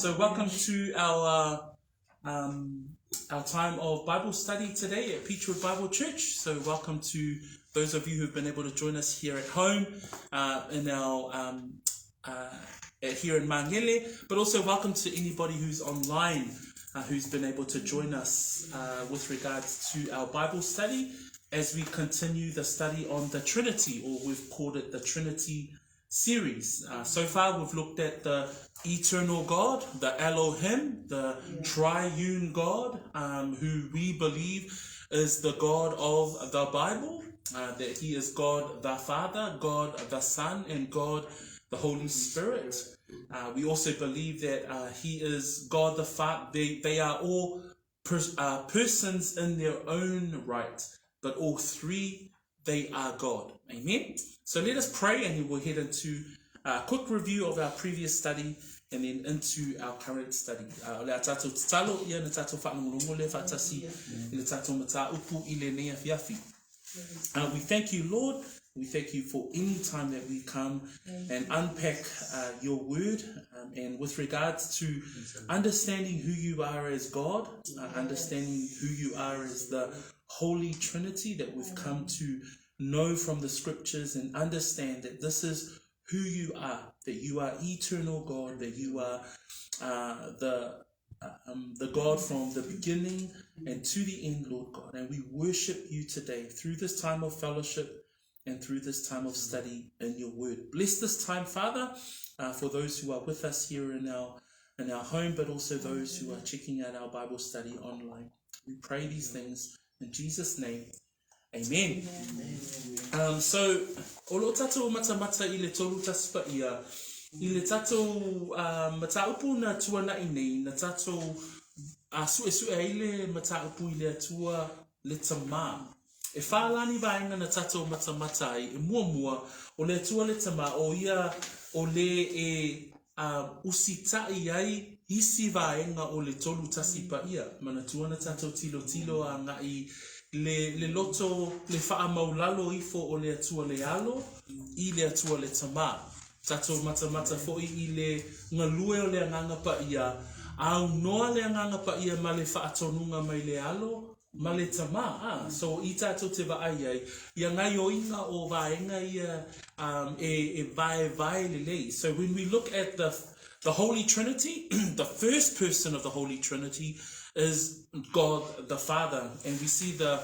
So welcome to our um, our time of Bible study today at Peachwood Bible Church. So welcome to those of you who've been able to join us here at home uh, in our um, uh, here in Mangele, but also welcome to anybody who's online uh, who's been able to join us uh, with regards to our Bible study as we continue the study on the Trinity, or we've called it the Trinity series. Uh, so far, we've looked at the eternal God, the Elohim, the triune God, um, who we believe is the God of the Bible, uh, that He is God the Father, God the Son, and God the Holy Spirit. Uh, we also believe that uh, He is God the Father. They, they are all pers- uh, persons in their own right, but all three, they are God. Amen. So let us pray and then we'll head into a quick review of our previous study and then into our current study. Uh, le a tātou tatalo, ia na tātou whaalongolongo le whaatasi i le tātou mataupu i le nei awhiawhi. Uh, we thank you, Lord. We thank you for any time that we come and unpack uh, your word. Um, and with regards to understanding who you are as God, uh, understanding who you are as the Holy Trinity that we've come to know from the scriptures and understand that this is who you are, that you are eternal God, that you are uh, the um, the God from the beginning and to the end, Lord God. And we worship you today through this time of fellowship and through this time of study in your word. Bless this time, Father, uh, for those who are with us here in our in our home, but also those who are checking out our Bible study online. We pray these things in Jesus' name. Amen. Amen. Um, so, o lo tatou matamata i le tolu tasi pa ia, i le tatou uh, mataupu na tuana'i nei, na tatou uh, suesue ai le mataupu i le Atua le Tamā. E whālani vaenga na tatou matamata ai, e muamua, o le Atua le Tamā, o ia o le e uh, usita'i ai isi vaega o le tolu tasi paia. Manatua na tatou tilotilo aga'i le, le loto le faamaulalo ifo o le Atua le Alo i le Atua le Tamā. Tatou matamata fo'i i le galue o le Agaga Paia, aunoa le Agaga Paia ma le faatonuga mai le Alo ma le Tamā. Ah, so i tatou te vaai ai, ia gaioiga o vaega ia um, e, e vaevae lelei. So when we look at the, the Holy Trinity, the first person of the Holy Trinity is God the Father. And we see the,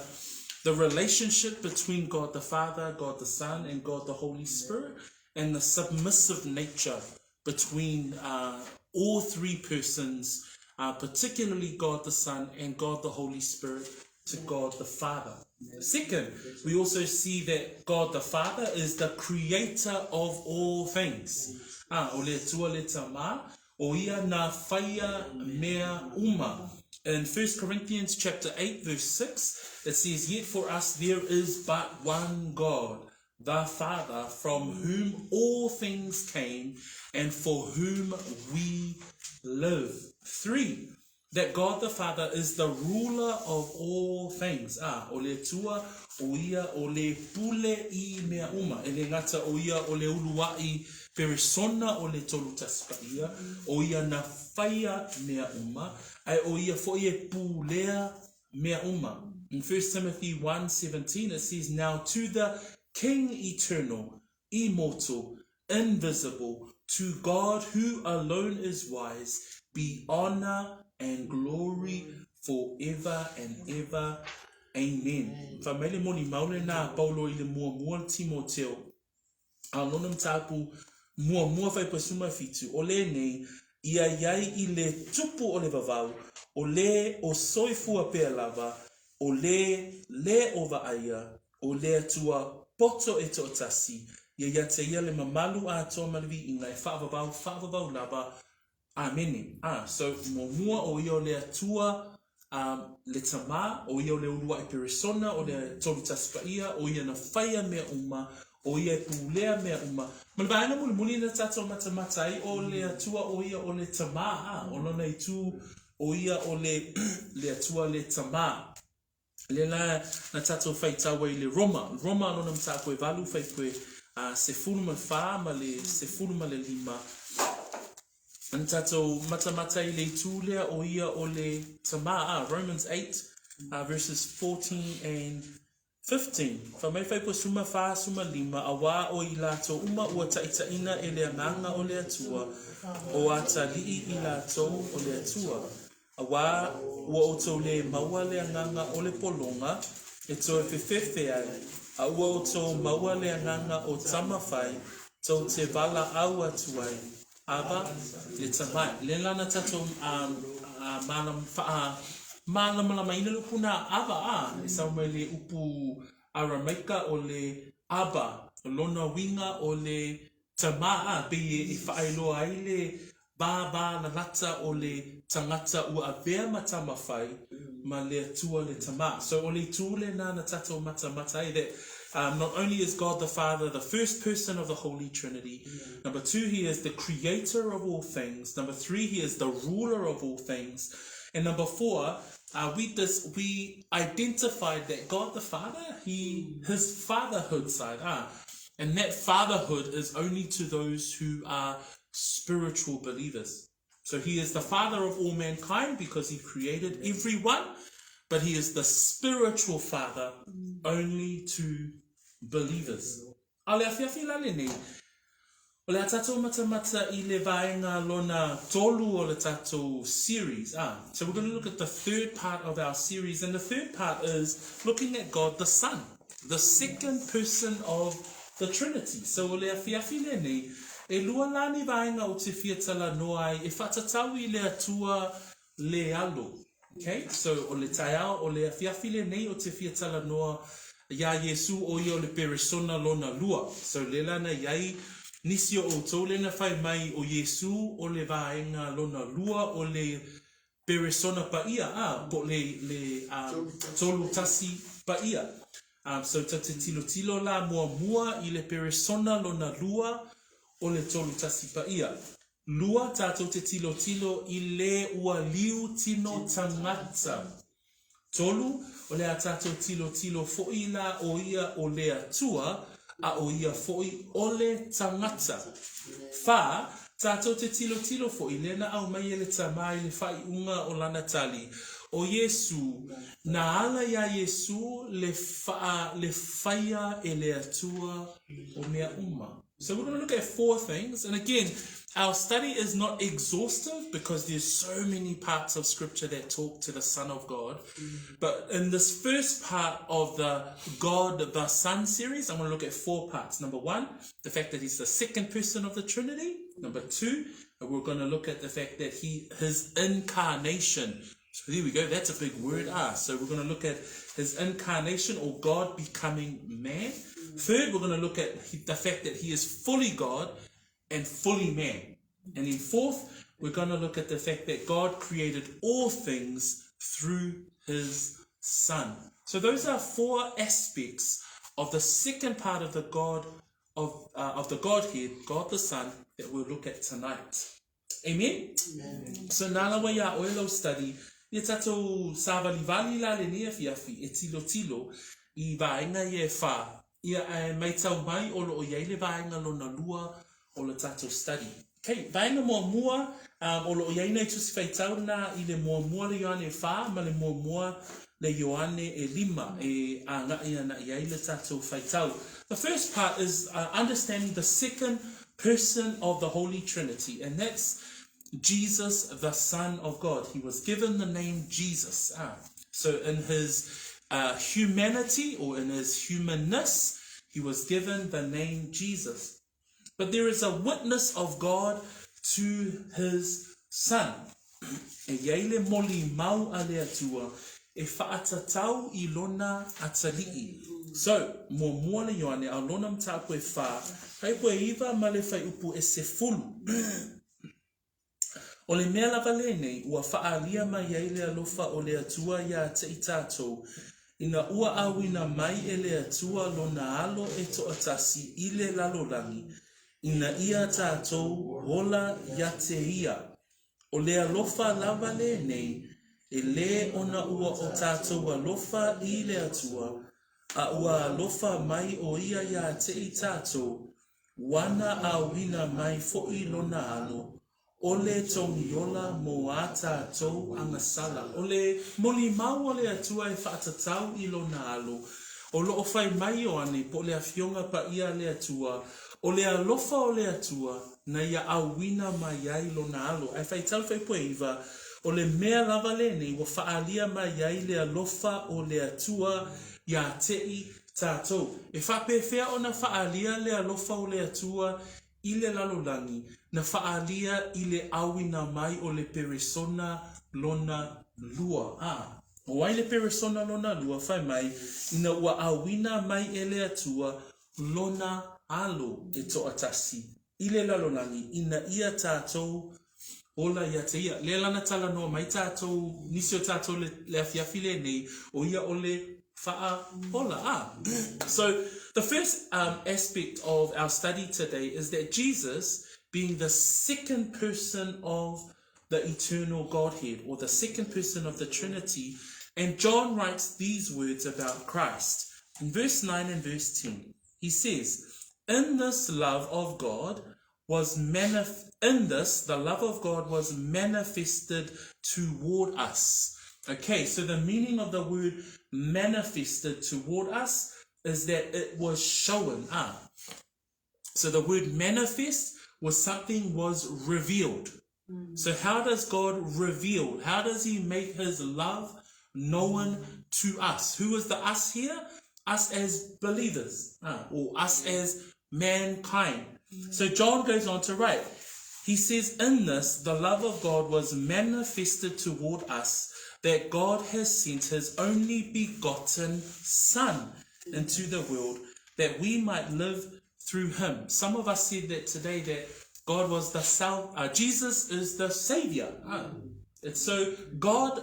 the relationship between God the Father, God the Son, and God the Holy Spirit, and the submissive nature between uh, all three persons, uh, particularly God the Son and God the Holy Spirit, to God the Father. Second, we also see that God the Father is the creator of all things. Ah, o le Atua le Tamā, o ia na whaia mea uma. In 1 Corinthians chapter 8 verse 6, it says, Yet for us there is but one God, the Father, from whom all things came and for whom we live. 3. That God the Father is the ruler of all things. Ah, o le Atua, o ia o le pule i mea uma. E le gata o ia o le ulua'i peresona o le tolu tasi paia, o ia na whaia mea uma, ae o ia fo'i e pulea mea uma. In 1 Timothy 1:17 it says, Now to the King eternal, immortal, invisible, to God who alone is wise, be honor and glory forever and ever. Amen. Fai mai le molimau lenā a Paulo i le muamua le Timoteo, a lona mataupu muamua fai 17, o lenei, ia iai i le tupu o le vavau, o le o soifua pea lava, o le le o vaaia, o le Atua poto e toatasi, ia ia te ia le mamalu atoa ma le viiga e faavavau faavavau lava. Amene. Ah, so muamua o ia o le Atua um, le Tamā, o ia o le ulua'i peresona, o le tolu tasi paia, o ia na whaia mea uma, o ia e pulea mea uma. Ma le vaega mulimuli na tatou matamata ai, o le Atua o ia o le Tamā, ah, o lona itu o ia o le, le Atua le Tamā. Le la na tatou faitau ai i le Roma. Roma lona mataupu e valu fai koe a 14 ma le 15. Na tatou matamata i le itu lea o ia o le Tama, a, Romans 8 verses 14 and 15. Fai mai fuaiupu 14 15, Auā o i latou uma ua taitaiina e le Agaga o le Atua, o atalii i latou o le Atua. Auā ua outou lē maua le agaga o le pologa e toe fefefe ai, a ua outou maua le agaga o tama fai, tou te valaau atu ai, Aba, le Tama. Lea la na tatou faamalamalamaina le upu na Aba, a, e sau mai le upu Aramaika o le Aba, o lona uiga o le Tama, a, pei e faailoa ai le vāvālalata o le tagata ua avea ma tama fai ma le Atua le Tama. So o le itu lena na tatou matamata ai that not only is God the Father the first person of the Holy Trinity, number two he is the creator of all things, number three he is the ruler of all things, and number four we this we identified that God the Father he his fatherhood side ah and that fatherhood is only to those who are spiritual believers. So he is the father of all mankind because he created everyone, but he is the spiritual father only to believers. A o le afiafi la lenei, o le a tatou matamata i le vaega lona tolu o le tatou series. Ah, so we're going to look at the third part of our series, and the third part is looking at God the Son, the second person of the Trinity. So o le afiafi lenei, e lua la ni vaega ou te fia talanoa ai e faatatau i le Atua le Alo. Okay? So o le taeao, o le afiafi lenei ou te fia talanoa iā Iesu ʻo ia o le peresona lona lua. So lea la na i ai nisi o ʻoutou lea na fai mai ʻo Iesu o le vaega lona lua o le Peresona paia, a, po le, le, a, tolutasi paia. A, so ta te tilotilo la muamua i le peresona lona lua o le tolutasi paia. Lua, tatou te tilotilo i le ua liu tino tagata. Tolu, o le a tatou tilotilo foʻi la ʻo ia o le Atua, a ʻo ia foʻi o le tagata. Fa, tatou te tilotilo foʻi lea na aumai e le Tama i le faaiuga o lana tali, ʻo Iesū, na ala iā Iesū le faʻa le faia e le Atua o mea uma. So we're going to look at four things. And again, our study is not exhaustive because there's so many parts of scripture that talk to the Son of God. But in this first part of the God the Son series, I'm going to look at four parts. Number one, the fact that he's the second person of the Trinity. Number two, we're going to look at the fact that he his incarnation. So there we go. That's a big word. Ah, so we're going to look at his incarnation or God becoming man. Third, we're going to look at the fact that he is fully God and fully man. And then fourth, we're going to look at the fact that God created all things through his Son. So those are four aspects of the second part of the God of, uh, of the Godhead, God the Son, that we'll look at tonight. Amen? Amen. So nā lawa iā ʻoe lau study, ia tatou sāwaliwali la lenei afiafi e tilotilo i vaega ia e whā. Ia ae maitau mai o loo i ai le vaega lona lua o le tatou study. Okay, vaega muamua um, o loo i ai nai tusi faitau na i le muamua le Ioane e whā ma le muamua le Ioane e lima e āgaʻi ana i ai le tatou faitau. The first part is uh, understanding the second person of the Holy Trinity, and that's Jesus, the Son of God. He was given the name Jesus. Ah. So in his uh, humanity or in his humanness, he was given the name Jesus. But there is a witness of God to his Son. E i ai le molimau a le Atua e faatatau i lona atalii. So, muamua le Ioane, a o lona mataupu e whā, fuaiupu e iva ma le fuaiupu e sefulu. O le mea lava lenei ua faaalia mai ai le alofa o le Atua iā te i tatou, ina ua auina mai e le Atua lona alo e toatasi i le lalolagi, ina ia tatou ola ia te ia. O le alofa lava lenei, e lē ona ua o tatou alofa i le Atua, a ua alofa mai ʻo ia iā te i tatou, ua na auina mai foʻi lona alo, O le togiola mo a tātou agasala. O le molimau o le Atua e faatatau i Lona alo, o lo o fai mai Ioane po o le Afioga Paia a le Atua, o le alofa o le Atua na ia auina mai ai Lona alo. Ae faitau Faipue 9, o le mea lava lenei ua faaalia mai ai le alofa o le Atua iā te i tātou. E faapefea ona faaalia le alofa o le Atua i le lalolagi, na faaalia i le auina mai o le peresona lona lua. A o ai le peresona lona lua? Fai mai, ina ua auina mai e le Atua Lona Alo e toatasi i le lalolagi ina ia tātou ola ia te Ia. Lea la na talanoa mai tātou, nisi o tātou le, le afiafi lenei, o ia o le faaola. Ah. So, the first aspect of our study today is that Jesus, being the second person of the eternal Godhead, or the second person of the Trinity, and John writes these words about Christ. In verse 9 and verse 10, he says, In this love of God was manif- in this the love of God was manifested toward us. Okay, so the meaning of the word manifested toward us is that it was shown up. So the word manifest was something was revealed. So how does God reveal? How does he make his love known to us? Who is the us here? Us as believers, or us as mankind. So John goes on to write, he says, In this, the love of God was manifested toward us, that God has sent his only begotten Son into the world that we might live through him. Some of us said that today that God was the sal- Jesus is the Savior. And so God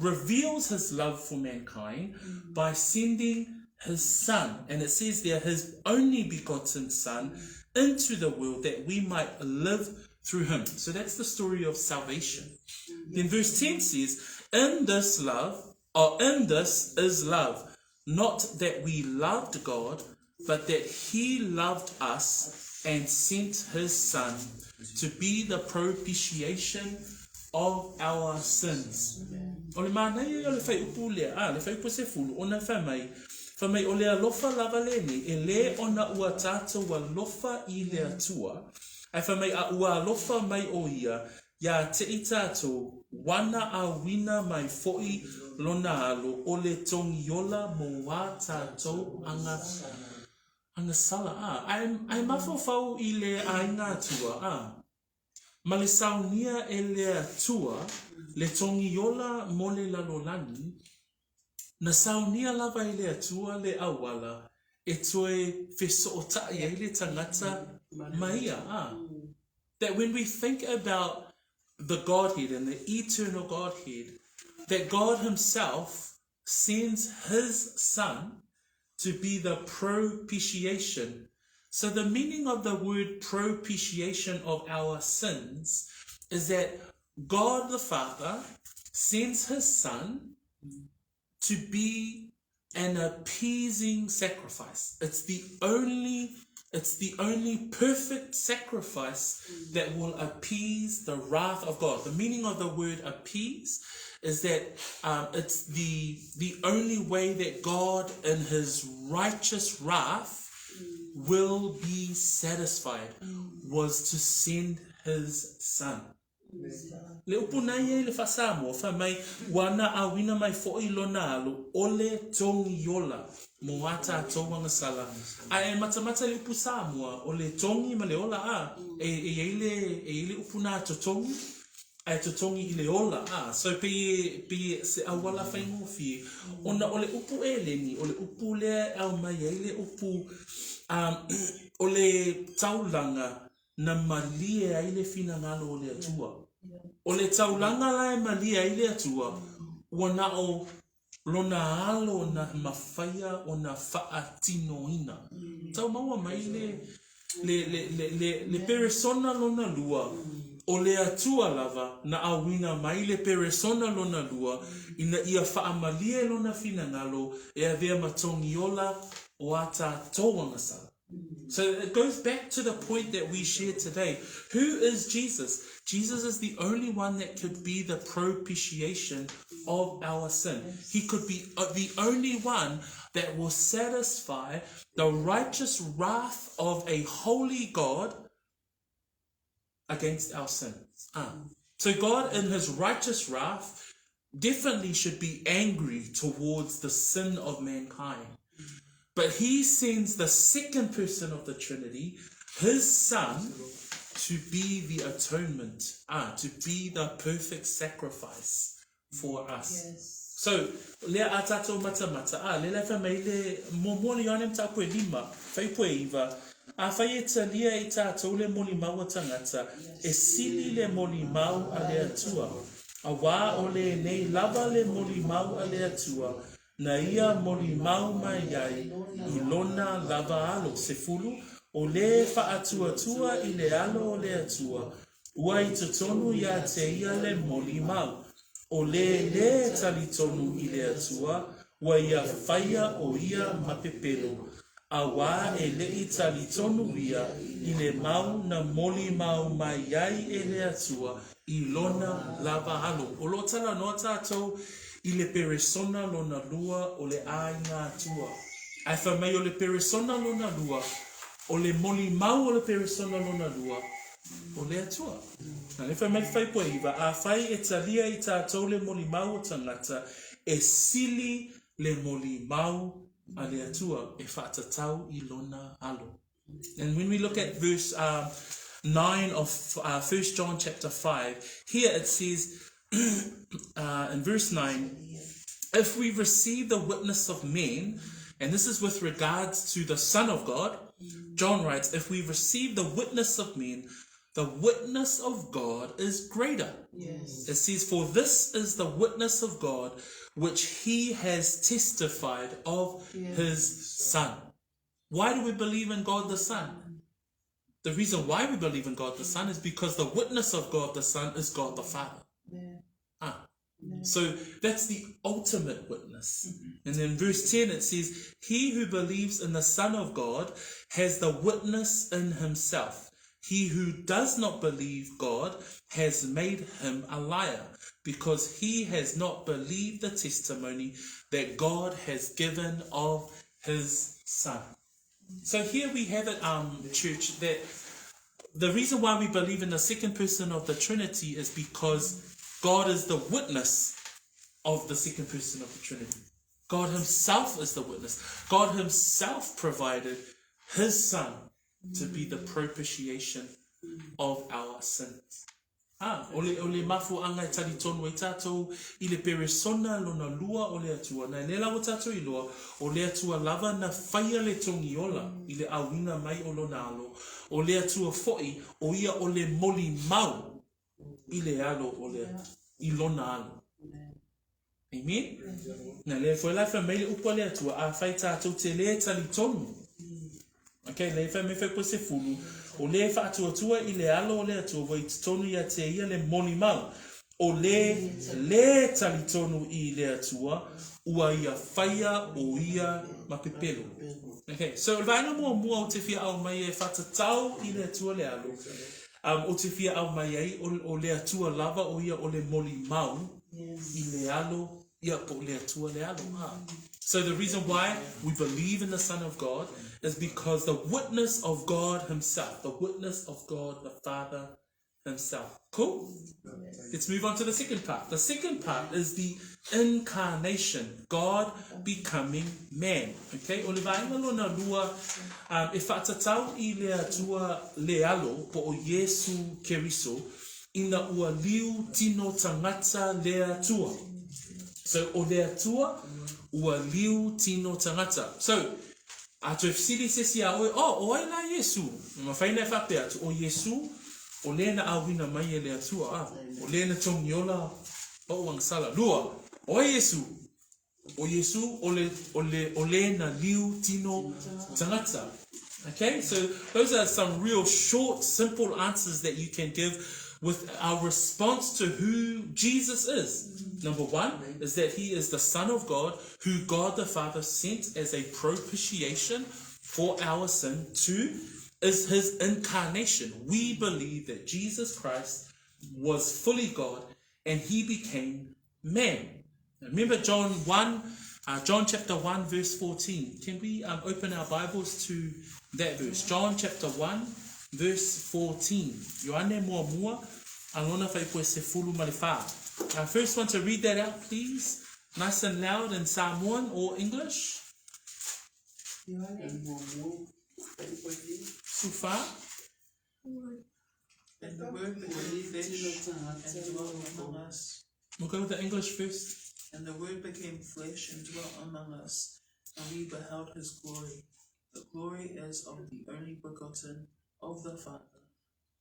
reveals his love for mankind by sending his Son, and it says there, his only begotten Son, into the world that we might live through him. So that's the story of salvation. Then verse 10 says, In this love, or in this is love, not that we loved God, but that he loved us and sent his Son to be the propitiation of our sins. O le manaia ia o le fuaiupu lea, a, le fuaiupu 10, ona fai mai, fai mai o le alofa lava lenei, e lē ona ua tātou alofa i le Atua, ae fai mai a ua alofa mai ʻo Ia iā te i tātou, ua na auina mai foʻi Lona Alo o le togiola mo a tātou aga, agasala, a, ae, ae mafaufau i le ʻaiga Atua, a. Ma le saunia e le Atua le togiola mo le lalolagi, na saunia lava e le Atua le auala e toe fesootaʻi ai le tagata ma Ia, a. That when we think about the Godhead and the eternal Godhead, that God himself sends his Son to be the propitiation. So the meaning of the word propitiation of our sins is that God the Father sends his Son to be an appeasing sacrifice. It's the only it's the only perfect sacrifice that will appease the wrath of God. The meaning of the word appease is that it's the the only way that God in his righteous wrath will be satisfied was to send his son. Le upu na ia i le faa-Samoa, fai mai, ua na auina mai foʻi Lona Alo o le togiola mo a tātou agasala. Ae matamata i le upu Samoa, o le togi ma le ola, a, e, e i ai le, e i ai le upu na totogi, ae totogi i le ola, a. So pei e, pei e se auala faigofie, ona o le upu ʻEleni, o le upu lea e aumai ai le upu, o le taulaga na malie ai le finagalo o le Atua. O le taulaga la e malie ai le Atua, ua na o Lona Alo na mafaia ona faatinoina. Tau maua mai le, le, le, le, le, le peresona lona lua, o le Atua lava na auina mai le peresona lona lua ina ia faamalie Lona finagalo e avea ma togiola o a tātou agasala. So it goes back to the point that we shared today. Who is Jesus? Jesus is the only one that could be the propitiation of our sin. He could be uh, the only one that will satisfy the righteous wrath of a holy God against our sins. Ah. So God, in his righteous wrath, definitely should be angry towards the sin of mankind. But he sends the second person of the Trinity, his son, to be the atonement, ah, to be the perfect sacrifice for us. Yes. So, lea a tātou matamata, a, le lefa mai le mo le ione mta e lima, whai poe iwa, a whai e talia i tātou le moli mau a tangata, e sili le moli mau a le atua. Auā o lenei lava le molimau a le Atua, na ia molimau mai ai i lona lava alo, sefulu, o le faatuatua i le alo o le Atua, ua i totonu iā te ia le molimau. O le lē talitonu i le Atua, ua ia whaia o ia ma pepelo, auā e leʻi talitonu ia i le mau na molimau mai ai e le Atua i lona lava alo. O lo o talanoa tātou i le peresona lona lua o le ʻāina Atua. Ae fai mai o le peresona lona lua, o le molimau o le peresona lona lua, o le Atua. Na lea fai mai le Whaipoeiva, afai e talia i tātou le molimau o tangata, e sili le molimau a le Atua e whaatatau i lona alo. And when we look at verse 9 of 1 John chapter 5, here it says in verse 9, if we receive the witness of men, and this is with regards to the Son of God, John writes, if we receive the witness of men, the witness of God is greater. Yes. It says, For this is the witness of God which he has testified of Yes. his Son. Why do we believe in God the Son? The reason why we believe in God the Son is because the witness of God the Son is God the Father. Yeah. Ah. So that's the ultimate witness. And then verse 10 it says, He who believes in the Son of God has the witness in himself. He who does not believe God has made him a liar, because he has not believed the testimony that God has given of his Son. So here we have it, um, church, that the reason why we believe in the second person of the Trinity is because God is the witness of the second person of the Trinity. God Himself is the witness. God Himself provided His Son to be the propitiation of our sins. Ah, o le, o le mafuaʻaga e talitonu ai tātou i le peresona lona lua o le Atua. Na e lē la ua tātou iloa, o le Atua lava na faia le togiola i le ʻauina mai o lona alo, o le Atua foʻi, ʻo ia o le molimau i le alo o le, i lona alo. Amen? Na lea foi la e fai mai le upu a le Atua, afai tātou te lē talitonu. Okay, lea e fai mai fai koe sefulu, o lē faatuatua i le alo o le Atua ua i totonu ia te ia le molimau, o lē lē talitonu i le Atua, ua ia whaia o ia ma pepelo. Okay, so o le vaega muamua o te fia ao mai e whatatau i le Atua le alo, um, o te fia ao mai ai o, o le Atua lava o ia o le molimau, i le alo, ia po o le Atua le alo. Ah. So the reason why we believe in the Son of God is because the witness of God himself, the witness of God the Father himself. Cool? Let's move on to the second part. The second part is the incarnation, God becoming man. Okay? O le vaega lona lua, um, e whaatatau i le Atua le alo po o Iesu Keriso, ina ua liu tino tangata le Atua. So, o le Atua, ua liu tino tangata. So, a toe fesili se isi iā oe, oh, o ai la Iesu? E mafai ona e faapea atu, o Iesu, o le na auina mai e le Atua, a, o le na togiola o'u agasala. Lua, o ai Iesu? O Iesu, o le, o le, o le na liu tino tangata. Okay, so those are some real short, simple answers that you can give with our response to who Jesus is. Number one is that he is the Son of God, who God the Father sent as a propitiation for our sin. Two is his incarnation. We believe that Jesus Christ was fully God and he became man. Remember John 1, uh, John chapter 1, verse 14. Can we um, open our Bibles to that verse? John chapter 1, verse 14. Ioane mua mua, alona whaipoe se fulu ma le wha. Uh, first one to read that out, please. Nice and loud in Samoan or English. Ioane mua mua, whaipoe Sufa. And the Word became flesh and dwelt among us. We'll go with the English first. And the Word became flesh and dwelt among us, and we beheld his glory. The glory as of the only begotten of the Father,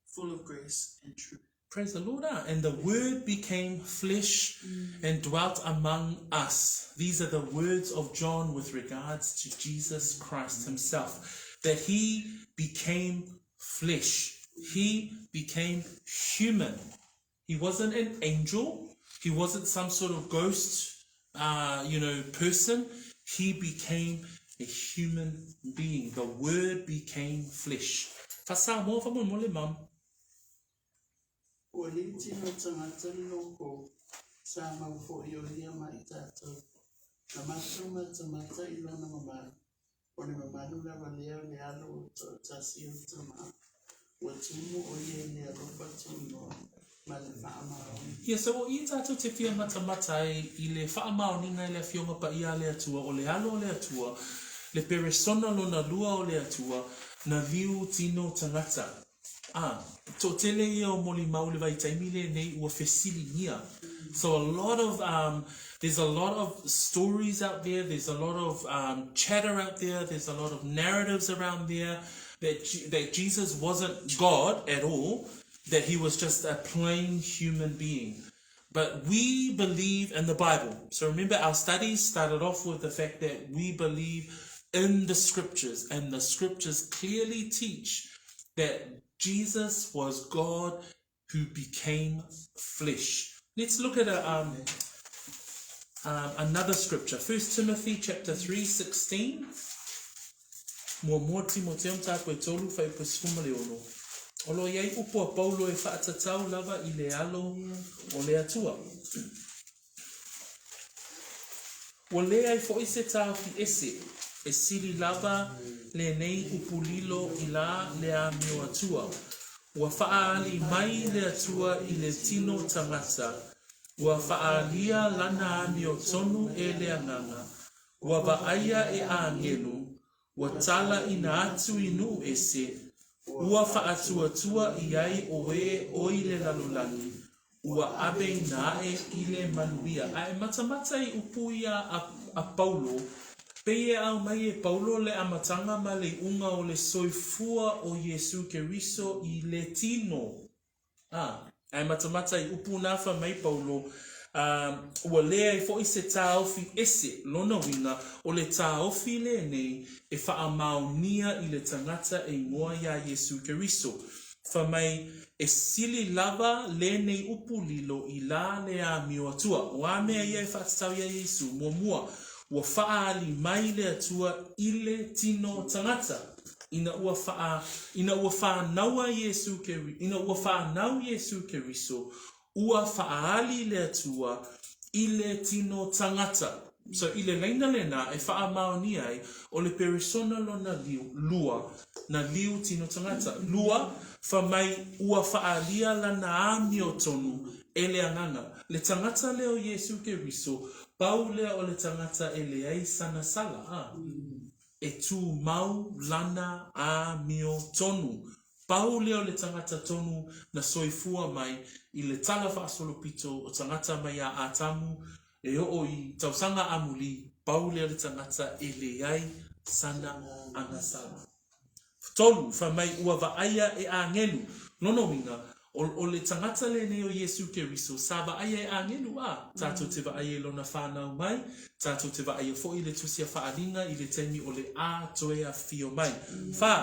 full of grace and truth. Praise the Lord. Ah. And the Word became flesh and dwelt among us. These are the words of John with regards to Jesus Christ himself. That he became flesh. He became human. He wasn't an angel. He wasn't some sort of ghost, uh, you know, person. He became a human being. The Word became flesh. Fasamoa faamolemole, Mum. Ua le tino tagata le loko, sa mau foʻi o ia ma i tatou. Na matou matamata i lona mamalu, o le mamalu lava lea o le Alo o toatasi o le Tama, ua tumu o ia i le alofa tunoa ma le faamaoni. Ia, so o i tatou te fia matamata ai i le faamaoniga i le Afioga Paia a le Atua, o le Alo o le Atua, le peresona lona lua o le Atua, na liu tino tagata. A, toatele ia o molimau i le vaitaimi lenei ua fesiligia. So a lot of um there's a lot of stories out there, there's a lot of um chatter out there, there's a lot of narratives around there that that Jesus wasn't God at all, that he was just a plain human being. But we believe in the Bible. So remember our studies started off with the fact that we believe in the scriptures and the scriptures clearly teach that Jesus was God who became flesh. Let's look at a, um, um, another scripture. 1 Timothy chapter 3, 16. Muamua Timoteo mataupu e tolu fuaiupu e 16. O lo o i ai upu a Paulo e faatatau lava i le alo o le Atua. Ua leai foi se taofi ese e sili lava lenei upu lilo i la le amio Atua. Ua faaali mai le Atua i le tino tagata, ua faaalia lana amiotonu e le Agaga, Ua vaaia e āgelu, ua talaina atu i nuu ese, ua faatuatua i ai o e oi le lalolagi, ua aveina aʻe i le manuia. A e matamata i upu ia a, a Paulo, pei e ao mai e Paulo le amataga ma le iuga o le soifua o Iesu Keriso i le tino. Ā, ae matamata i upu nā fai mai Paulo, ā, ua leai foʻi se taofi ese, lona uiga, o le taofi lenei e faamaonia i le tagata e igoa iā Iesu Keriso. Fai mai, e sili lava lenei upu lilo i la le amio Atua. O a mea ia e faatatau iā Iesu? Muamua, ua faaali mai le Atua i le tino tagata. Ina ua wha, ina ua whānaua Iesu Keri, ina ua whānau Iesu Keriso, ua whaaali le Atua i le tino tangata. So i le laina lena e whaamaoni ai o le peresona lona liu, lua, na liu tino tangata. Lua, wha mai ua whaalia lana amio tonu e le Agaga. Le tangata lea o Iesu Keriso, pau lea o le tangata e leai sana sala, a. E tūmau lana āmio tonu. Pau lea o le tangata tonu na soifua mai i le tala faasolopito o tagata mai a Atamu e oo i tausaga amuli, pau lea o le tagata e leai sana agasala. Tolu, fai mai ua vaaia e āgelu. Lona uiga, o, o le tagata lenei o Iesu Keriso, sa vaaia e āgelu, ā, tātou te vaaia i lona whānau mai, tātou te vaaia foʻi i le tusi a Faaliga i le taimi o le ā toe awhio mai. Whā,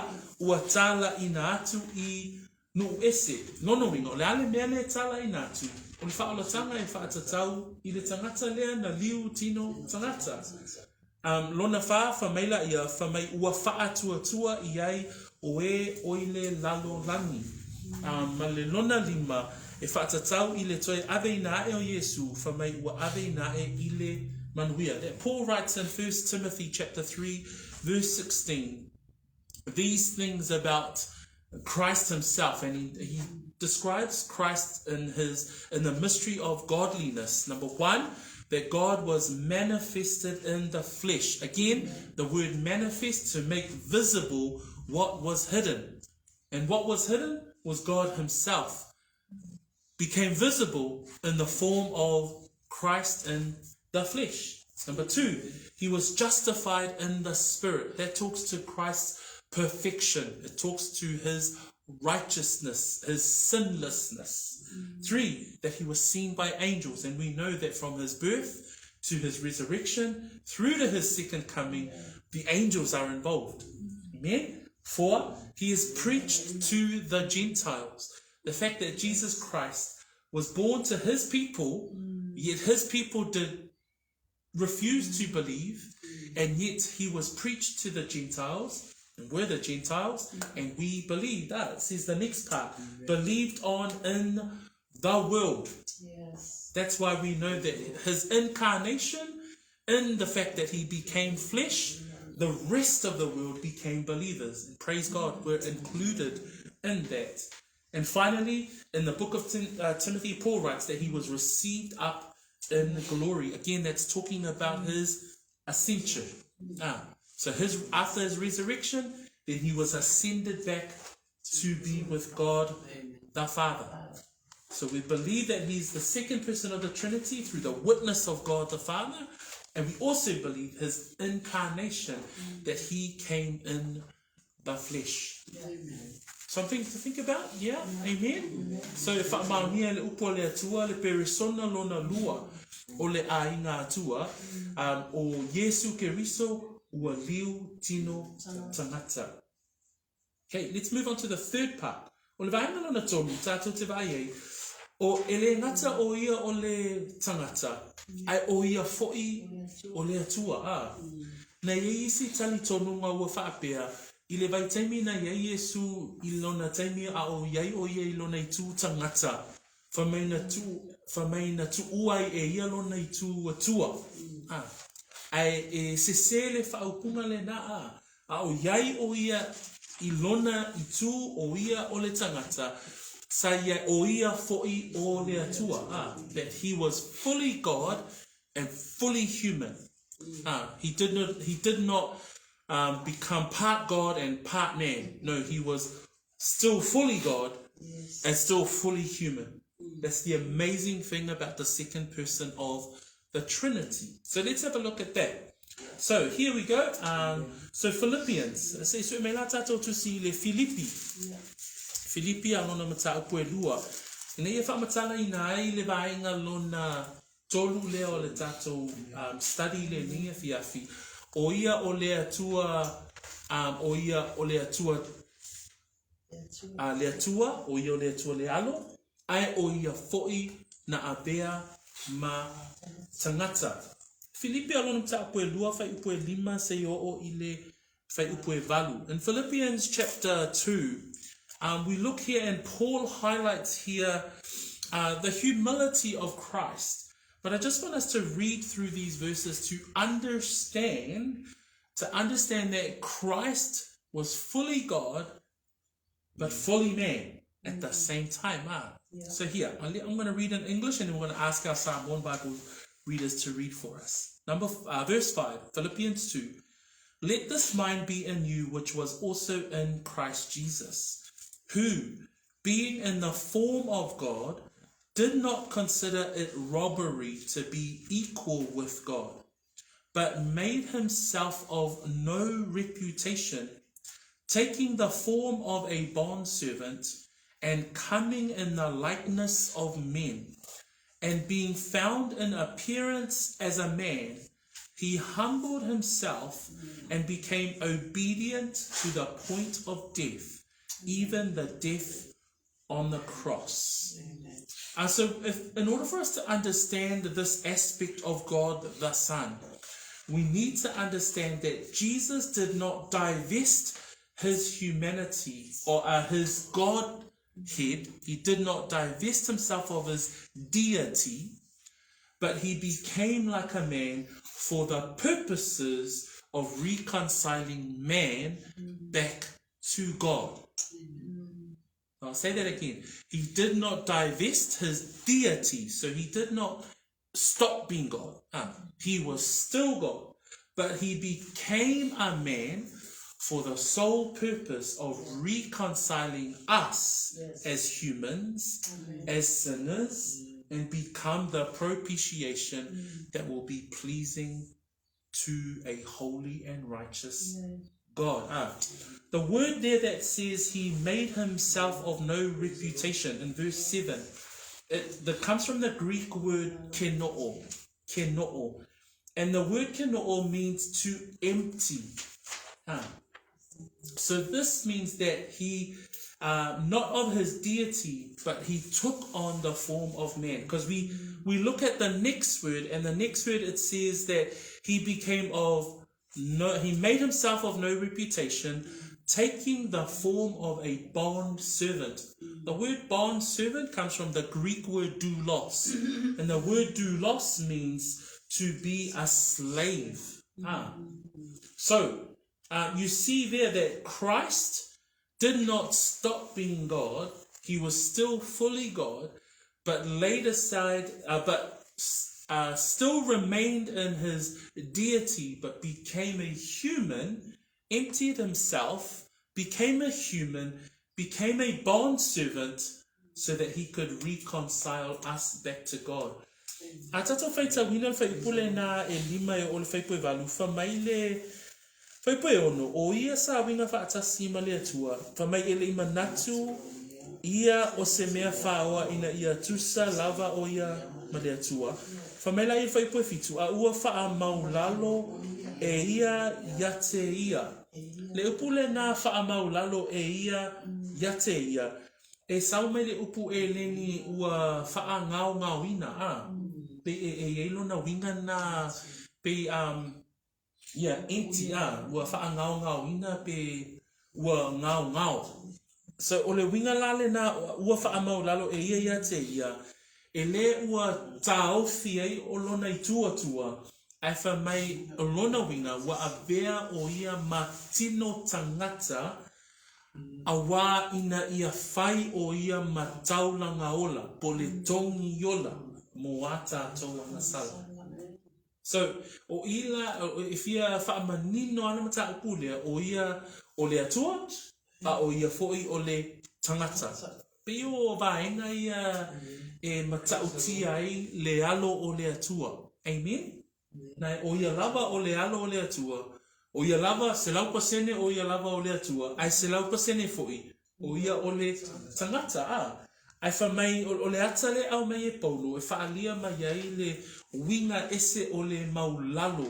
ua tālaina atu i Nuu ese. Lona uiga, o le a le mea lea e tālaina atu? O le faaolataga e faatatau i le tagata lea na liu tino tagata. Um, lona whā, wha mai la ia, wha mai ua whaatuatua i ai o e oile lalo lani. Um, ma le lona lima, e whaatatau i le toe ave ina ae o Iesu, wha mai ua ave ina ae i le manuia. That Paul writes in 1 Timothy chapter 3, verse 16, these things about Christ himself, and he, he describes Christ in his in the mystery of godliness. Number one, that God was manifested in the flesh. Again, the word manifest to make visible what was hidden. And what was hidden was God Himself became visible in the form of Christ in the flesh. Number two, he was justified in the spirit. That talks to Christ's perfection. It talks to his righteousness, his sinlessness. Mm. Three, that he was seen by angels. And we know that from his birth to his resurrection through to his second coming, the angels are involved. Amen. Four, he is preached to the Gentiles. The fact that Jesus Christ was born to his people, yet his people did refuse to believe, and yet he was preached to the Gentiles, and we're the Gentiles, and we believed. Ah, it says the next part, believed on in the world. Yes. That's why we know that his incarnation, in the fact that he became flesh, the rest of the world became believers. And praise God, we're included in that. And finally, in the book of Tim, uh, Timothy, Paul writes that he was received up in glory. Again, that's talking about his ascension. Ah, so his after his resurrection, then he was ascended back to be with God the Father. So we believe that he's the second person of the Trinity through the witness of God the Father. And we also believe his incarnation, that he came in the flesh. Something to think about? Yeah? Amen? So e whaamaonia le upu a le Atua, le peresona lona lua o le āinga Atua, um, o Iesu Keriso ua liu tino tangata. Okay, let's move on to the third part. O le vaenga lona tolu, tātou te vaai ai, o e le ngata o ia o le tangata, ai o ia fo'i o le Atua, ā. Nei e isi talitonunga ua whaapea, i le vaitaimi na iai Iesu i lona taimi a o iai o ia i lona itu tangata, wha mai na tu, wha mai na tu'u ai e ia lona itu Atua, ā. Ae e sese le whaaupunga lena, ā, a o iai o ia i lona itu o ia o le tangata, sa ia o ia fo'i o le Atua, ā, that he was fully God and fully human. Uh, he did not, he did not um, become part God and part man. No, he was still fully God yes. and still fully human. Mm. That's the amazing thing about the second person of the Trinity. So let's have a look at that. So here we go. Um, so Philippians. Se so me la tātou tusi le Filipi. Filipi a lona mataupu e lua. Ina ia whaamatala ina ai le vaenga lona tolu lea o le tātou um, study lenei afiafi, o ia o le Atua, um, o ia o le Atua, a le Atua, o ia o le Atua le alo, ae o ia fo'i na avea ma tangata. Filipi a lona mataupu e lua, fuaiupu e lima, seia oo i le fuaiupu e valu. In Philippians chapter 2, um, we look here and Paul highlights here uh, the humility of Christ. But I just want us to read through these verses to understand, to understand that Christ was fully God, but fully man at the same time. Ah. Yeah. So here, I'm going to read in English and then we're going to ask our Psalm 1 Bible readers to read for us. Number uh, verse 5, Philippians 2. Let this mind be in you which was also in Christ Jesus, who, being in the form of God, did not consider it robbery to be equal with God, but made himself of no reputation, taking the form of a bondservant and coming in the likeness of men, and being found in appearance as a man, he humbled himself and became obedient to the point of death, even the death on the cross. Uh, so, if, in order for us to understand this aspect of God the Son, we need to understand that Jesus did not divest his humanity or uh, his Godhead. He did not divest himself of his deity, but he became like a man for the purposes of reconciling man back to God. I'll say that again. He did not divest his deity, so he did not stop being God. Uh, he was still God, but he became a man for the sole purpose of reconciling us yes. as humans, Amen. as sinners, mm. and become the propitiation mm. that will be pleasing to a holy and righteous God. Ah, the word there that says he made himself of no reputation in verse 7, it that comes from the Greek word kenoo. Kenoo. And the word kenoo means to empty. Ah. So this means that he, uh, not of his deity, but he took on the form of man. Because we, we look at the next word, and the next word it says that he became of no, he made himself of no reputation, taking the form of a bond servant. The word bond servant comes from the Greek word doulos. And the word doulos means to be a slave. Ah. So, uh, you see there that Christ did not stop being God. He was still fully God, but laid aside, uh, but uh, still remained in his deity, but became a human, emptied himself, became a human, became a bond servant, so that he could reconcile us back to God. A tatou faitauina le faipule na e lima e o le faipu e valu, fa mai le faipu e ono, o ia sa uiga faatasi ma le Atua, fa mai e le i manatu ia o se mea faaoa ina ia tusa lava o ia ma le Atua. Fa mai la ia faipu e fitu, a ua faamaulalo e ia ia te ia. Le upu lena faamaulalo e ia ia te ia, E sau mai le upu ʻeleni ua faagaogaoina, a, pei e, e iai lona uiga na, pei, um, yeah, empty, a, ua faagaogaoina pe ua gaogao. So, o le uiga la lena, ua faamaulalo e ia ia te ia, e le ua taofi ai o lona i tua tua, ae fai mai o lona uiga ua avea o ia ma tino tagata Auā ina ia fai o ia ma taulaga ola, po le togi ola mō ā tātou agasala. So, o ila, e fia whaamanino ana mataupu lea, o ia o le Atua, a o ia foʻi o le tangata. Pei o vaega ia e matautia ai le alo o le Atua. Amen? Nā, ʻo ia lava o le alo o le Atua, ʻo ia lava, 100% ʻo ia lava o le Atua, a e 100% foʻi, ʻo ia o le tagata, a. Ae fai mai, o le ata lea e ʻau mai e Paulo e faaalia mai ai le uiga ese o le maulalo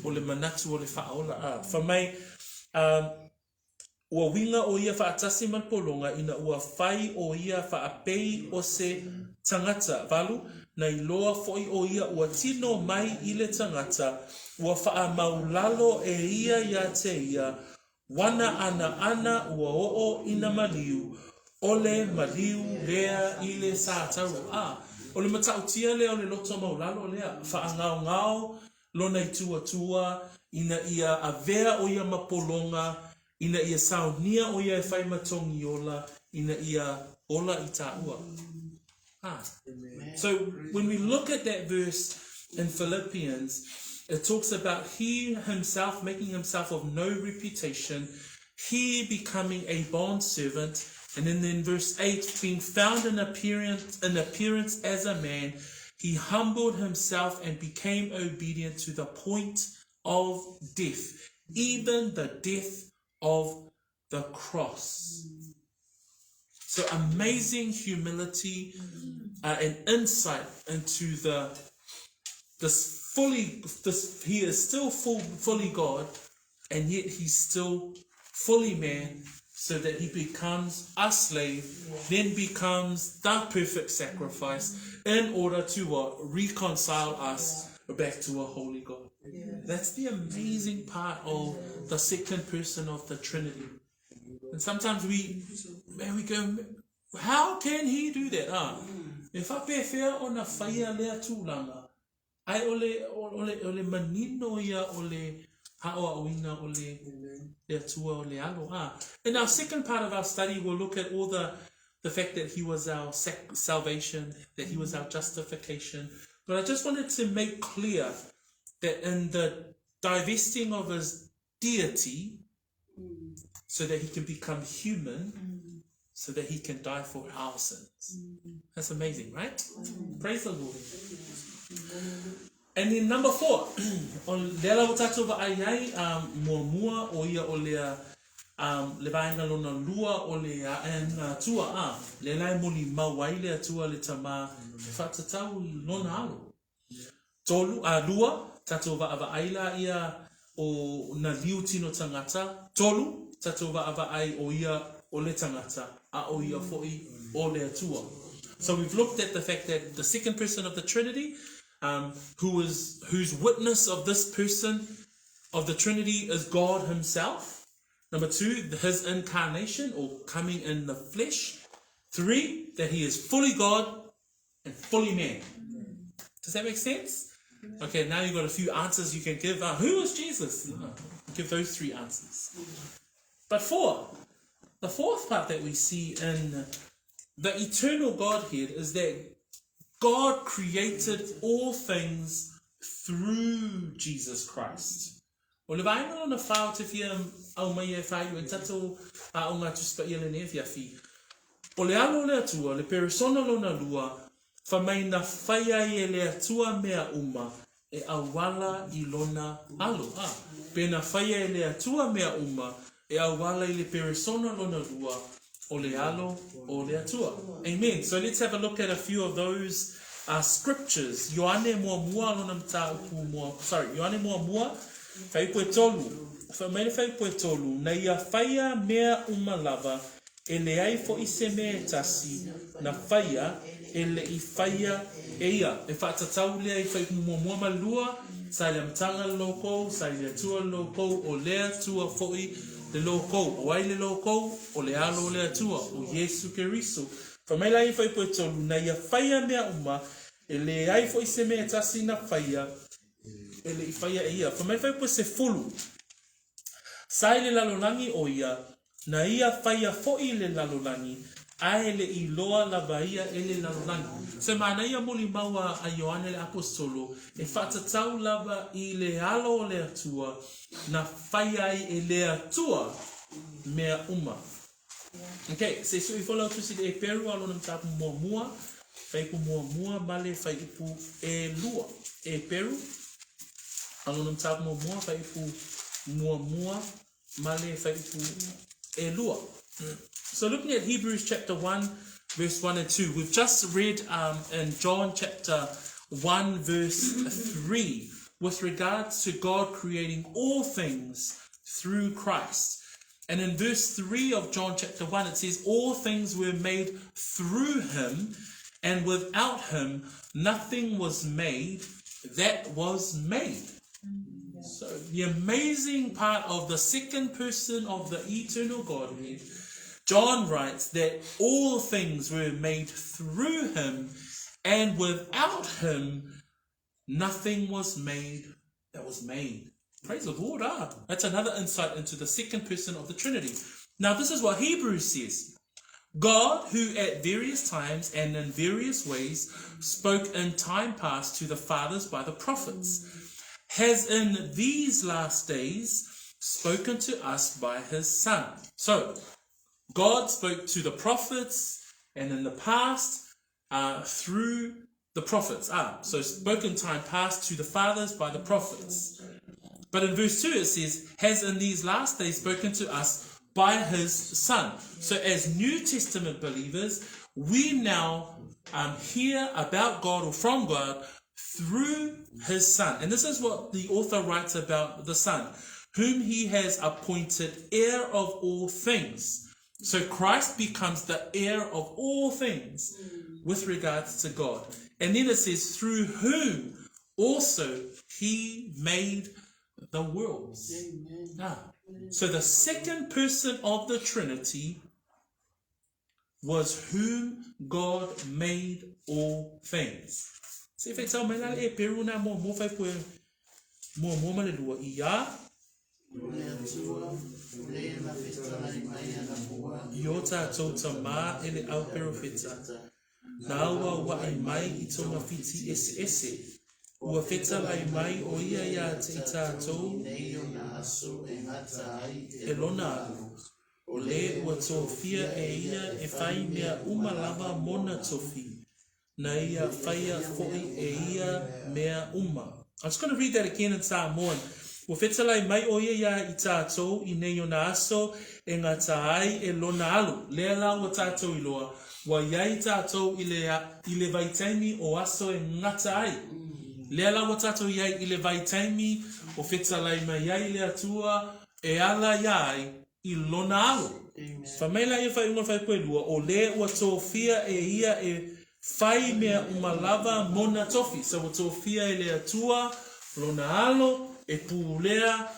o le manatu o le faaola, a. Fai mai, um, Ua uiga ʻo ia faatasi ma le pologa ina ua fai ʻo ia faapei o se tagata, valu, na iloa foʻi ʻo ia ua tino mai i le tagata, ua faamaulalo e ia iā te ia, wana ana ana ua oo i na maliu, ʻole maliu lea i le sātau. A, o le matautia lea o le loto maulalo lea, faagaogao lona i tua ina ia avea ʻo ia ma pologa, ina ia saonia ʻo ia e fai ma togi ola, ina ia ola i tāua. Ah. So when we look at that verse in Philippians, it talks about he himself making himself of no reputation, he becoming a bond servant, and then in verse 8, being found in appearance, in appearance as a man, he humbled himself and became obedient to the point of death, even the death of the cross. So amazing humility uh, and insight into the this fully this he is still full, fully God and yet he's still fully man so that he becomes a slave, then becomes the perfect sacrifice in order to what? Reconcile us. back to a holy God. That's the amazing part of the second person of the Trinity. And sometimes we, man, we go, how can he do that? Ah, e whapewhea ona whaia lea tūlanga, ai ole, ole, ole manino ia o le ha'oa'oina o le, le Atua o le Alo. Ah. In our second part of our study, we'll look at all the, the fact that he was our salvation, that he was our justification. But I just wanted to make clear that in the divesting of his deity, so that he can become human, so that he can die for our sins. That's amazing, right? Praise the Lord. And then number four, o lea lava tātou vaai ai, um, muamua o ia o lea um, le vaenga lona lua o le aenga atua, a, le la e moli mau ai le Atua le Tama e whaatatau i lona alo. Tolu, a, lua, tātou vaavaai la ia o na liu tino tangata. Tolu, tātou vaavaai o ia o le tangata, a o ia fo'i o le Atua. So we've looked at the fact that the second person of the Trinity, um, who is, whose witness of this person of the Trinity is God himself. Number two, his incarnation or coming in the flesh. Three, that he is fully God and fully man. Does that make sense? Okay, now you've got a few answers you can give. Who is Jesus? Give those three answers. But four, the fourth part that we see in the eternal Godhead is that God created all things through Jesus Christ. O le vaenga lona whā o te whia au mai e whāiu e tatou a o ngā Tusi Paia lenei awhiawhi. O le alo o le Atua, le peresona lona lua, wha mai na whai ai e le Atua mea uma, e auala i lona alo. A, pena whai ai e le Atua mea uma, e auala i le peresona lona lua, o le alo o le Atua. Amen. So let's have a look at a few of those uh, scriptures. Ioane muamua lona mataupu mua, sorry, Ioane muamua, fuaiupu e tolu. Wha mai le fuaiupu e tolu, na ia whaia mea uma lava, e leai fo'i se mea e tasi, na whaia, e le i whaia e ia. E whaatatau lea i fuaiupu muamua ma lua, sa i le amataga le loko, sa i le Atua le loko, o le Atua fo'i le loko. O ai le loko? O le alo o le Atua, o Iesu Keriso. Fai mai la i fuaiupu e tolu, na ia whaia mea uma, e leai fo'i se mea e tasi na whaia, e le i whaia e ia. Fai mai fuaiupu e sefulu, sa i le lalolagi o ia, na ia whaia fo'i le lalolagi, ae le i loa lava ia e le lalolagi. So manaia molimau a, a Ioane le Aposetolo, e whaatatau lava i le alo o le Atua, na whaia ai e le Atua mea uma. Okay, se sui fo lau tusi le Eperu a lona mataupu muamua, fuaiupu muamua ma le fuaiupu e lua. Eperu a lona mataupu muamua, fuaiupu muamua ma le fuaiupu e lua. So looking at Hebrews chapter 1, verse 1 and 2, we've just read um, in John chapter 1, verse 3, with regards to God creating all things through Christ. And in verse 3 of John chapter 1, it says, All things were made through him, and without him nothing was made that was made. So, the amazing part of the second person of the eternal Godhead, John writes that all things were made through him, and without him nothing was made that was made. Praise the Lord. Ah, that's another insight into the second person of the Trinity. Now, this is what Hebrews says. God, who at various times and in various ways spoke in time past to the fathers by the prophets, has in these last days spoken to us by his Son. So, God spoke to the prophets and in the past uh, through the prophets. Ah, so spoken time past to the fathers by the prophets. But in verse 2 it says, has in these last days spoken to us by his Son. So as New Testament believers, we now um, hear about God or from God through his Son. And this is what the author writes about the Son, whom he has appointed heir of all things. So Christ becomes the heir of all things with regards to God. And then it says, through whom also he made the worlds. Amen. Ah. So the second person of the Trinity was whom God made all things. Se whai tau mai la e peru nā mō mō whai pue mō mō ma le lua i a. O le Atua, o le na fetalai mai ana mua. I o tātou tamā e le au perofeta. Nā ua waʻi mai i tona whiti eseese, ua fetalai mai o ia iā te i tātou e lona alu, o le ua tofia e ia e whai mea uma lava mona tofi, na ia whaia foʻi e ia mea uma. I'm just going to read that again in Samoan. Ua fetalai mai ʻo ia iā i tātou i nei ona aso e gata ai e lona alu. Lea la ua tātou iloa, ua iai tātou i le, i le vaitaimi o aso e gata ai. Lea la ua tātou iai i le vaitaimi o fetalai mai ai le Atua e ala iā ai i lona alo. Fai mai la ia faaiuga o le faaipoelua, o le ua tofia e ia e Whai mea uma lava mona tofi. So ua tofia e le Atua lona alo e pulea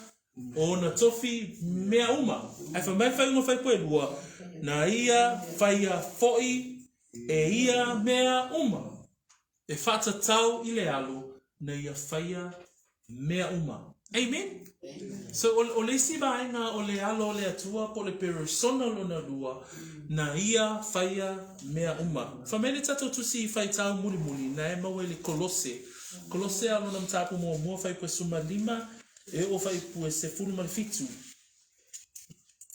ona tofi mea uma. Ae fai mai whaiunga whaipoelua, na ia whaia foʻi e ia mea uma. E whaatatau i le alo na ia whaia mea uma. Amen? So, o, o le isi vaega o le alo o le Atua po o le peresona lona lua, na ia whaia mea uma. Fai mai le tatou tusi i faitau mulimuli, na e maua i le Kolose. Kolose a lona mataupu muamua faipue 15, e oo faipue 17.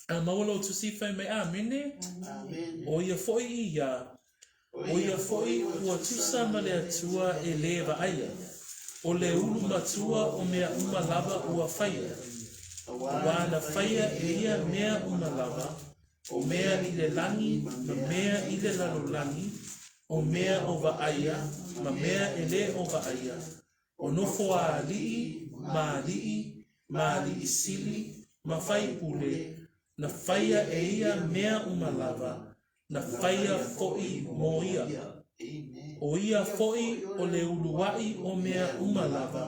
A maua lou tusi fai mai, Amene. Amene. O ia foʻi i ia, O ia foʻi ua tusa ma le Atua e lē vaaia, o le ulu matua o mea uma lava ua faia, auā na faia e ia mea uma lava, o mea i le lagi ma mea i le lalolagi, o mea o vaaia ma mea e lē o vaaia, o nofoaaliʻi ma aliʻi ma aliʻi sili ma faipule, na faia e ia mea uma lava, na faia foʻi mo ia. O ia foʻi o le uluaʻi o mea uma lava,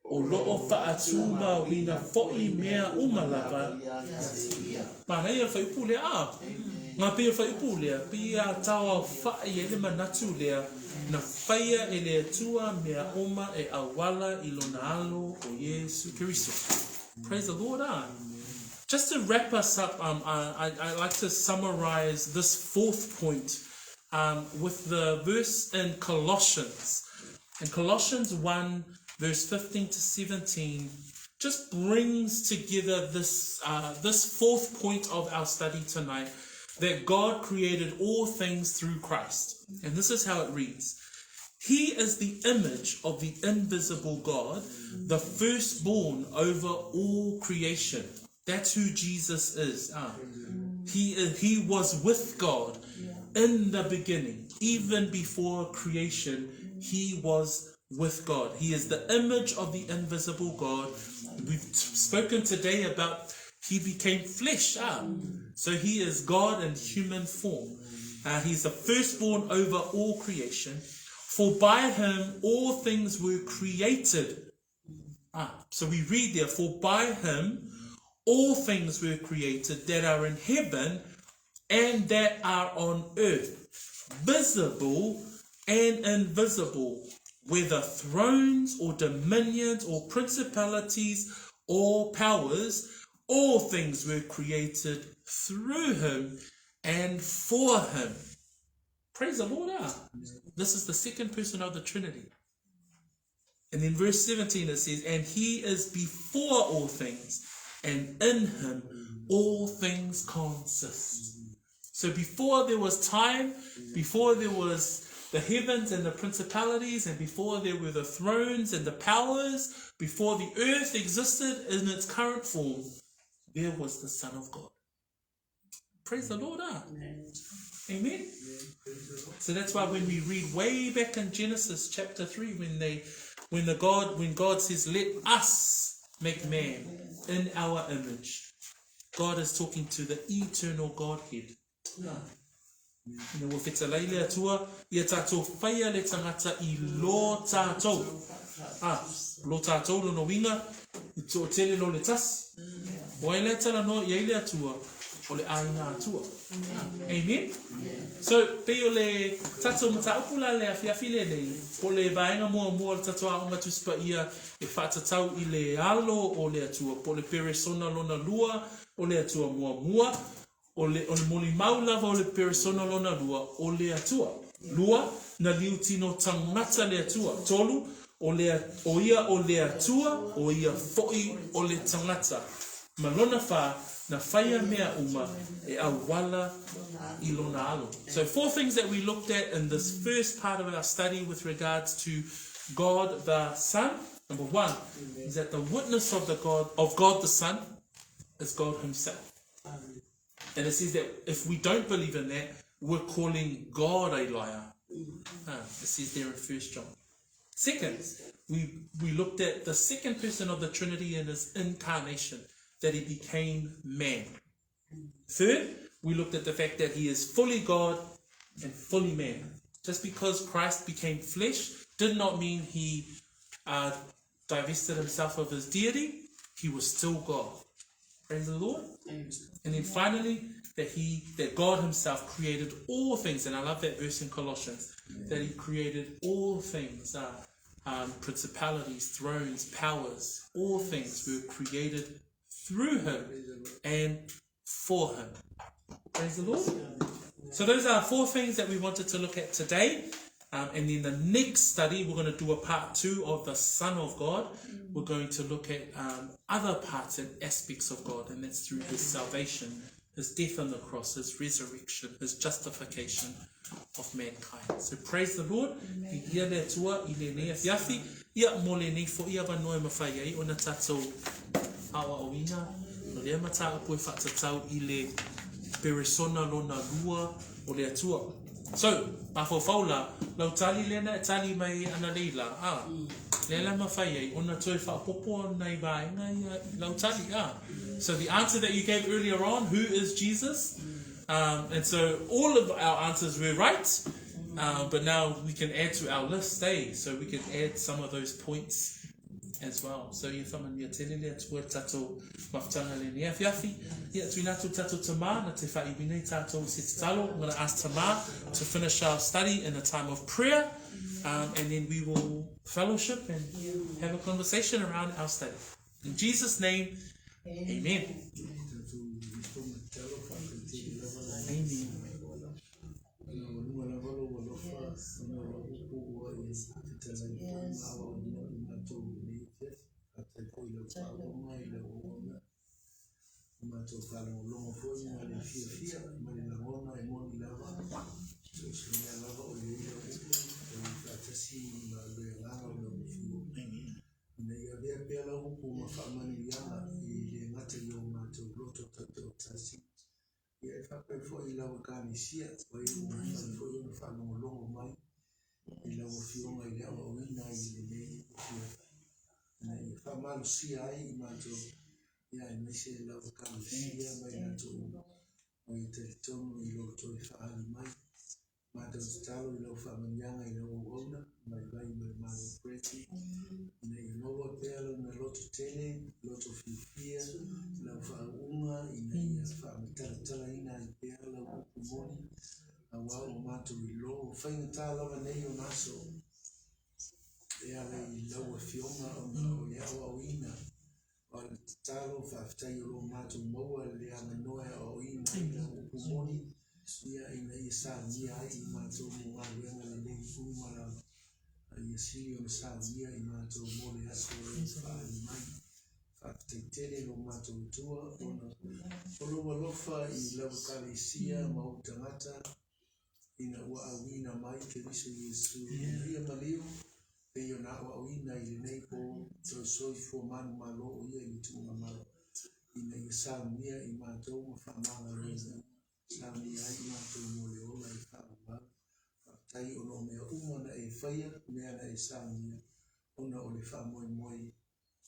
o loo faatūmauina foʻi mea uma lava ia te ia. Manaia le faaiupu lea, a. Ngā pei o le faaiupu lea, pei a tauaofaʻi ai le manatu lea, na faia e le Atua mea uma e auala i lona alo o Iesu Keriso. Praise the Lord, a. Just to wrap us up, um, I, I, I like to summarize this fourth point um, with the verse in Colossians. In Colossians 1, verse 15 to 17, just brings together this, uh, this fourth point of our study tonight that God created all things through Christ. And this is how it reads. He is the image of the invisible God, the firstborn over all creation. That's who Jesus is. Ah. He, he was with God in the beginning. Even before creation, he was with God. He is the image of the invisible God. We've spoken today about he became flesh. Ah. So he is God in human form. Uh, he's the firstborn over all creation. For by him all things were created. Ah, so we read there, for by him all things were created that are in heaven and that are on earth, visible and invisible, whether thrones or dominions or principalities or powers, all things were created through him and for him. Praise the Lord. Ah. This is the second person of the Trinity. And then verse 17 it says, And he is before all things, and in him all things consist. So before there was time, before there was the heavens and the principalities, and before there were the thrones and the powers, before the earth existed in its current form, there was the Son of God. Praise the Lord, ah. Amen. So that's why when we read way back in Genesis chapter 3, when they when the God when God says, Let us make man in our image, God is talking to the eternal Godhead. Ina ua fetalai le Atua ia tātou whaia le tangata i lō tātou. Ah, lo tātou lona uiga, i toatele lo le tasi. O ai lea e talanoa i ai le Atua, o le aiga Atua. Amen? So, pei o le tatou mataupu la le afiafi lenei, po o le vaega muamua o le tatou Aoga Tusi Paia e faatatau i le alo o le Atua, po o le peresona lona lua o le Atua muamua, O le, o le molimau lava o le peresona lona lua, o le Atua. Lua, na liutino tagata le Atua. Tolu, o le, o ia o le Atua, o ia foi o le tagata. Ma lona fa, na faia mea uma e auala i lona alo. So four things that we looked at in this first part of our study with regards to God the Son. Number one is that the witness of the God of God the Son is God Himself. And it says that if we don't believe in that, we're calling God a liar. Ah, it says there in First John. Second, we, we looked at the second person of the Trinity in his incarnation, that he became man. Third, we looked at the fact that he is fully God and fully man. Just because Christ became flesh did not mean he uh, divested himself of his deity. He was still God. Praise the Lord. And then finally, that he that God Himself created all things, and I love that verse in Colossians, that He created all things, uh, um, principalities, thrones, powers, all things were created through Him and for Him. Praise the Lord. So those are four things that we wanted to look at today. Um, and then the next study, we're going to do a part two of the Son of God. We're going to look at um, other parts and aspects of God, and that's through his salvation, his death on the cross, his resurrection, his justification of mankind. So praise the Lord. I ia le Atua i lenei afiafi, ia mo lenei fo'i avanoa e mafai ai ona tātou aoaoina o lea mataupu e faatatau i le peresona lona lua o le Atua. So, mafaufau la, lau tali lea na e tali mai ananei la, a, lea la e mafai ai ona toe faaopoopo nai vaega ia i lau tali, a. So the answer that you gave earlier on, who is Jesus? Um, and so all of our answers were right, uh, but now we can add to our list, eh? So we can add some of those points as well. So ia whamania tele le atua tatou mafutanga le ni afiafi. Ia tuina atu tatou Tamar na te whaiwi nei tatou se tatalo. I'm going to ask Tamar to finish our study in a time of prayer. Um, and then we will fellowship and have a conversation around our study. In Jesus' name, amen. Amen. Ina ia avea pea lau upu ma faamanuiaga e le gata i o matou loto taitoatasi, ia e faapea foi i lau Ekalesia, o e ua mafai foi ona faalogologo mai i lau Afioga i le aoaoina ai i lenei afiafi, ina ia faamalosia ai i matou, ia aemaise lau Ekalesia ma i latou uma, o e talitonu i lo toe faaali mai. Matou tatalo i lau faamanuiaga i lau auauna, vaivai ma le Malo Pereti, ina ia maua pea lona loto tele, loto fiafia, lau faauuga ina ia faamatalatalaina ai pea lau upu moni, aua ua matou iloa ua faigata lava nei ona aso e ala i lau Afioga ona o le aoaoina. O le tatalo, faafetai o lo o matou maua le avanoa e aoaoina ai lau upu moni, ia, ina ia saunia ai i matou mo galuega lelei uma lava, a ia sili ona saunia i matou mo le aso e faaali mai. Faafetai tele lo matou Atua ona o lou alofa i lau Ekalesia ma ou tagata, ina ua auina mai Keriso Iesu ina ia maliu, pei ona aoaoina i lenei po toe soifua manumalo o ia i le tuugamalo, ina ia saunia i matou ma faamagaloina uma, saunia ai i matou mo le ola e faaauau. Faafetai ona o mea uma na e faia, mea na e saunia, ona o le faamoemoe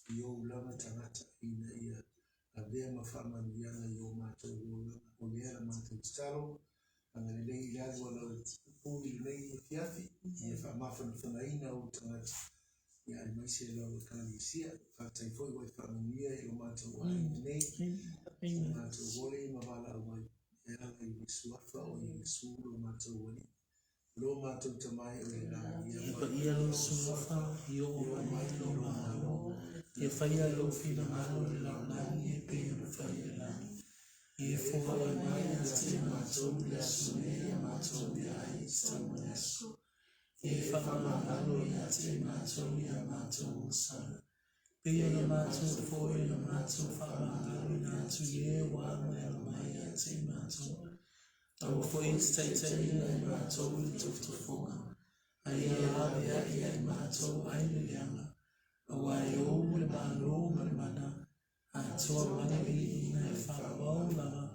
i ou lava tagata ina ia avea ma faamanuiaga i o matou olaga. O lea la matou tatalo, agalelei i le alu a lau upu i lenei afiafi, ia faamafanafanaina ou tagata. Ia aemaise lau Ekalesia. Faafetai foi ua e faamanuia i lo matou aiga nei, so matou ole ma valaau ai e ala i le Suafa o Iesu lo matou Alii, lo matou Tama e o i le lagi. Ia paia lou Suafa, ia oo mai lou Malo, ia faia lou finagalo i le lalolagi e pei ona fai i le lagi. Ia foai mai ia te matou i le aso nei a matou meaai e tatau mo le aso. Ia faamagalo ia te matou i a matou agasala, pei ona matou foi ona matou faamagaloina atu i e ua agaga mai ia te matou. Aua foi e te taitaiina i matou i le tofotofoga, a ia laveai ia i matou ai le leaga, aua e ou le Malo ma le mana, atoa ma le viiga e faavavau lava.